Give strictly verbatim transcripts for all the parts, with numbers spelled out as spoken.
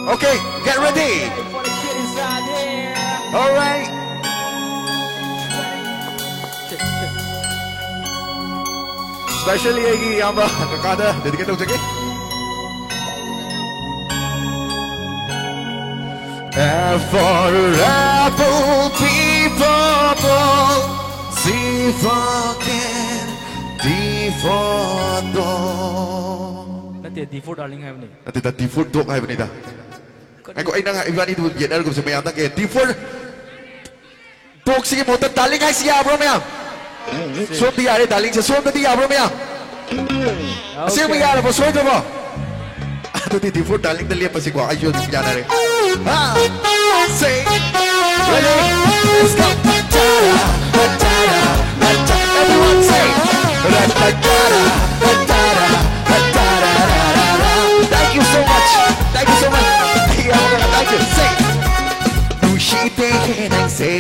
Okay, get ready. All right. Specially ꯑꯩꯒꯤ ꯏꯌꯥꯝꯕ ꯀꯀꯥꯗ dedicate ꯇꯧꯖꯒꯦ. F for apple, P for ball, C for cat, D for dog. ꯅꯠꯇꯦ, D for darling ꯍꯥꯏꯕꯅꯤ. ꯅꯠꯇꯦꯗ, D for dog ꯍꯥꯏꯕꯅꯤꯗ. ꯉꯥꯏꯈꯣ, ꯑꯩ ꯅꯪ ꯏꯕꯥꯅꯤꯗꯨ ꯌꯦꯠꯅꯔꯒꯨꯝꯁꯦ ꯃꯌꯥꯝ꯫ ꯅꯪꯒꯤ D for dogꯁꯤꯒꯤ ꯃꯍꯨꯠꯇ darling ꯍꯥꯏꯁꯤ ꯌꯥꯕ꯭ꯔꯣ ꯃꯌꯥꯝ? ꯁꯣꯝꯗꯤ ꯌꯥꯔꯦ darlingꯁꯦ, ꯁꯣꯝꯗꯗꯤ ꯌꯥꯕ꯭ꯔꯣ ꯃꯌꯥꯝ? ꯑꯁꯦꯡꯕ ꯌꯥꯔꯕꯣ? ꯁꯣꯏꯗ꯭ꯔꯕꯣ? ꯑꯗꯨꯗꯤ D for darlingꯗ ꯂꯦꯞꯄꯁꯤꯀꯣ, ꯑꯩꯁꯨ ꯑꯗꯨꯝ ꯌꯥꯅꯔꯦ. Ah, say, ready, let's go. Everyone say, thank you so much, thank you so much. Thank you, thank you. Say, ꯅꯨꯡꯁꯤꯗꯦ ꯅꯪꯁꯦ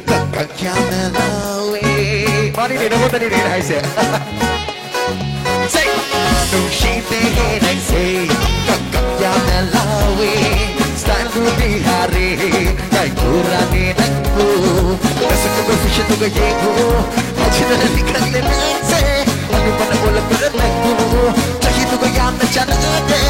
ꯀꯛꯀꯛ ꯌꯥꯝꯅ ꯂꯧꯋꯦ. ꯃꯥꯅꯤꯅꯦ, ꯅꯉꯣꯟꯗꯅꯤꯅꯦ ꯑꯩꯅ ꯍꯥꯏꯁꯦ. Say, ꯅꯨꯡꯁꯤꯗꯦ ꯅꯪꯁꯦ ꯀꯛꯀꯛ ꯌꯥꯝꯅ ꯂꯧꯋꯦ. Styleꯗꯨꯗꯤ ꯍꯥꯔꯦ, ꯀꯥꯏꯊꯣꯔꯛꯑꯅꯤ ꯅꯪꯕꯨ. ꯅꯁꯛꯇꯨꯒ fashionꯗꯨꯒ ꯌꯦꯡꯉꯨ, ꯐꯥꯖꯤꯜꯂꯅꯤ ꯈꯜꯂꯦ ꯅꯪꯁꯦ. ꯑꯗꯨꯃꯥꯏꯅ ꯑꯣꯜꯂꯛꯄꯗ ꯅꯪꯕꯨ ꯆꯍꯤꯗꯨꯒ ꯌꯥꯝꯅ ꯆꯥꯟꯅꯗꯦ.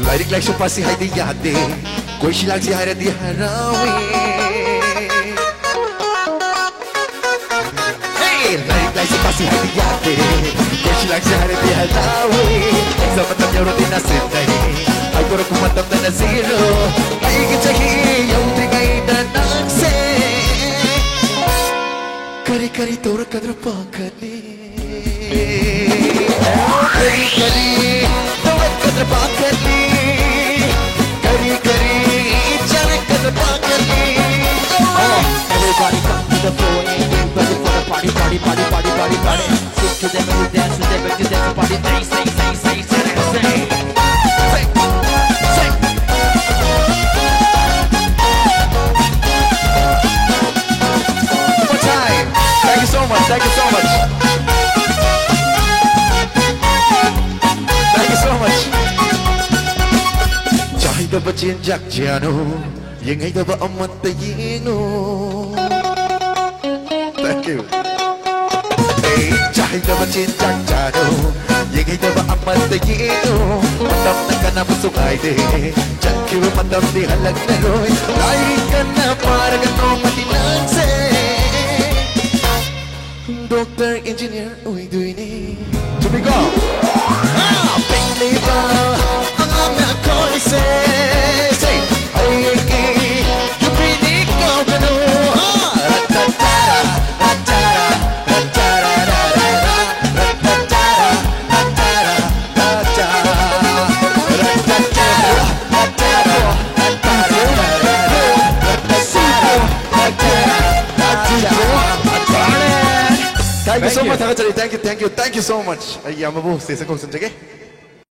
ꯂꯥꯏꯔꯤꯛ ꯂꯥꯏꯁꯨ ꯄꯥꯁꯤ ꯍꯥꯏꯗꯤ ꯌꯥꯗꯦ, ꯀꯣꯏꯁꯤ ꯂꯥꯡꯁꯤ ꯍꯥꯏꯔꯗꯤ ꯍꯔꯥꯎꯏ꯫ Hey, ꯂꯥꯏꯔꯤꯛ ꯂꯥꯏꯁꯨ ꯄꯥꯁꯤ ꯍꯥꯏꯗꯤ ꯌꯥꯗꯦ, ꯀꯣꯏꯁꯤ ꯂꯥꯛꯁꯦ ꯍꯥꯏꯔꯗꯤ ꯍꯔꯥꯎꯏ꯫ ꯑꯦꯛꯖꯥꯝ ꯃꯇꯝ ꯌꯧꯔꯗꯤ ꯅꯥꯁꯤꯟꯅꯩ꯫ ꯍꯥꯏꯗꯣꯔꯛꯄ ꯃꯇꯝꯗꯅ ꯖꯤꯔꯣ꯫ ꯑꯩꯒꯤ ꯆꯍꯤ ꯌꯧꯗ꯭ꯔꯤꯉꯩꯗ ꯅꯪꯁꯦ ꯀꯔꯤ ꯀꯔꯤ ꯇꯧꯔꯛꯀꯗ꯭ꯔꯥ ꯄꯥꯈꯠꯂꯤ꯫ ꯀꯔꯤ ꯀꯔꯤ ꯇꯧꯔꯛꯀꯗ꯭ꯔꯥ ꯄꯥꯈꯠꯂꯤ꯫ ꯀꯔꯤ ꯀꯔꯤ ꯆꯥꯔꯛꯀꯗ꯭ꯔꯥ ꯄꯥꯈꯠꯂꯤ꯫ Everybody come to the floor and get ready for the party, party, party, party, party, party. Swing to them and you dance to them, make you dance, party, say, say, say, say, say, say. Say, say. One more time. Thank you so much. Thank you so much. Thank you so much. ꯆꯥꯏꯗꯕ ꯆꯤꯟꯖꯥꯛ ꯆꯥꯅꯨ, ꯌꯦꯡꯍꯩꯗꯕ ꯑꯃꯠꯇ ꯌꯦꯡꯅꯨ꯫ Thank you. ꯑꯦ, ꯆꯥꯏꯗꯕ ꯆꯤꯟꯖꯥꯛ ꯆꯥꯅꯨ, ꯌꯦꯡꯍꯩꯗꯕ ꯑꯃꯠꯇ ꯌꯦꯡꯅꯨ꯫ ꯃꯇꯝꯅ ꯀꯅꯥꯕꯨꯁꯨ ꯉꯥꯏꯗꯦ, ꯆꯠꯈꯤꯕ ꯃꯇꯝꯗꯤ ꯍꯜꯂꯛꯂꯔꯣꯏ꯫ ꯂꯥꯏꯔꯤꯛ ꯀꯟꯅ ꯄꯥꯔꯒ ꯅꯣꯡꯃꯗꯤ ꯅꯪꯁꯦ ꯗꯣꯛꯇꯔ, ꯏꯟꯖꯤꯅꯤꯌꯔ ꯑꯣꯏꯗꯣꯏꯅꯦ꯫ ꯆꯨꯝꯃꯤꯀꯣ? ꯄꯤꯛꯂꯤꯕ ꯑꯉꯥꯡꯅ ꯑꯩꯈꯣꯏꯁꯦ, ꯍꯌꯦꯡꯒꯤ ꯌꯨꯝꯕꯤꯅꯤ ꯀꯧꯒꯅꯨ꯫ Thank you so much. ꯊꯥꯒꯠꯆꯔꯤ꯫ Thank you, thank you, thank you so much. ꯑꯩꯒꯤ ꯏꯌꯥꯝꯕꯕꯨ stage ꯀꯧꯁꯤꯟꯖꯒꯦ꯫